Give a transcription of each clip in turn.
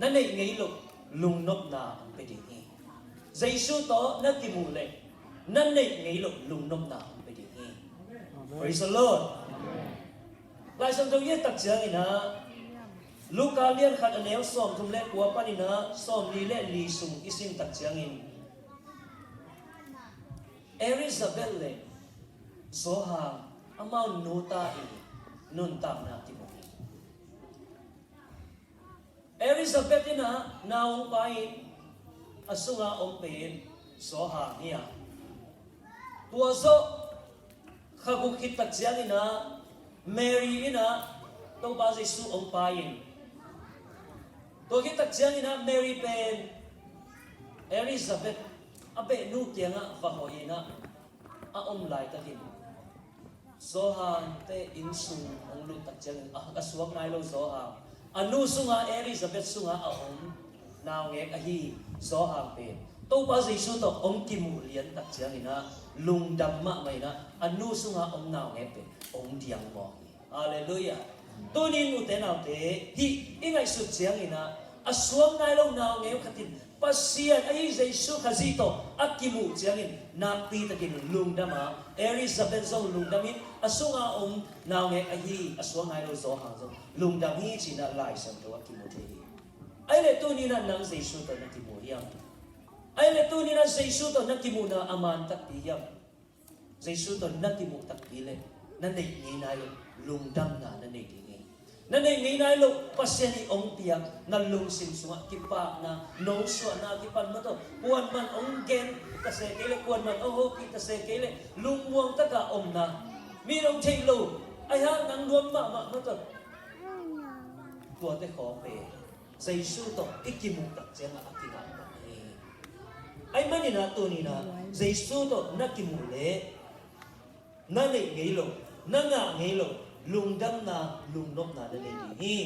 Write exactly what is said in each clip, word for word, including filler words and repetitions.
na neih ngei loh lungnopna hong pia ding hi. Jesu tawh na kimuh leh na neih ngei loh lungnopna hong pia ding hi. Praise the Lord. Lai Siangtho i et tak ciangin ah, Luka lian khat a neu sawmthum le kua panin ah sawmli le li sung i sim tak ciangin, Elizabeth le Johan amau nu ta in nuntakna kimu hi. Elizabeth in ah nau hong pai in, a sunga om pen Johan hi a, tua zawh kha guk khit tak ciangin ah Mary in ah Topa Jesu hong pai in, tua khit tak ciangin ah Mary pen Elizabeth a behnu kiangah va hoih in ah a om laitakin Johan te inn sung hong lut tak ciangin a, a suak nai lo Johan, a nu sunga Elizabeth sunga a om naungek ahi Johan pen Topa Jesu tawh hong kimuh lian tak ciangin ah lungdam mahmah in ah a nu sunga om naungek pen hong diang mawk hi. Halleluiah. Tuni in ute naute, hih i ngaihsut ciangin ah a suak nai lo naungek khat in Pasian ahi Jesu Khazih tawh a kimuh ciangin nakpi takin lungdam a, Elizabeth zong lungdam in a sunga om naungek ahi a suak nai lo Johan zong lungdam hi ci-in ah Lai Siangtho a kimu thei hi. Ahih leh tuni in ah nang Jesu tawh na kimu hiam? Ahih leh tuni in ah Jesu tawh na kimuhna a man takpi hiam? Jesu tawh na kimuh takpi leh na neih ngei nai loh lungdamna na nei ding hi. Na neih ngei nai loh Pasian in hong piak na lungsim sungah kipakna, nosuahna kipan mah tawh, kuaman hong gen ta se kei leh, kuaman hong hopih ta se kei leh lungmuang taka omna, mi in hong theih lo, ahi hang nang nuam mahmah mah tawh, tuate khawng pen Jesu tawh i kimuh tak ciangah a kingah mah hi. Ahih manin ah tuni in ah Jesu tawh na kimuh leh na neih ngei loh, na ngah ngei loh lungdamna, lungnopna na nei ding hi.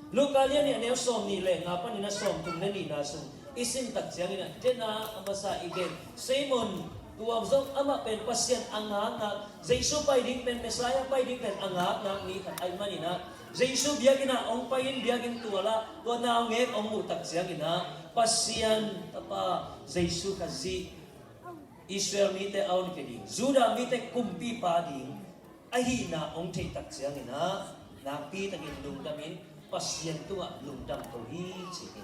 Luka lian nih a neu sawmnih le nga panin ah sawmthum le nihna sung i sim tak ciangin ah, dena a masa i gen, Simon, tua zong amah pen Pasian a ngakngak, Jesu pai ding pen, Messiah pai ding pen a ngakngak mi khat ahih manin ah, Jesu biakinn ah hong pai in, biakinn tual ah tua naungek hong muh tak ciangin ah, Pasian Tapa Jesu Khazih, Israel mite a honkhia ding, Judah mite kumpipa ding ahihna hong theih tak ciangin ah, nakpi takin lungdam in, Pasian tungah lungdam ko hi ci hi.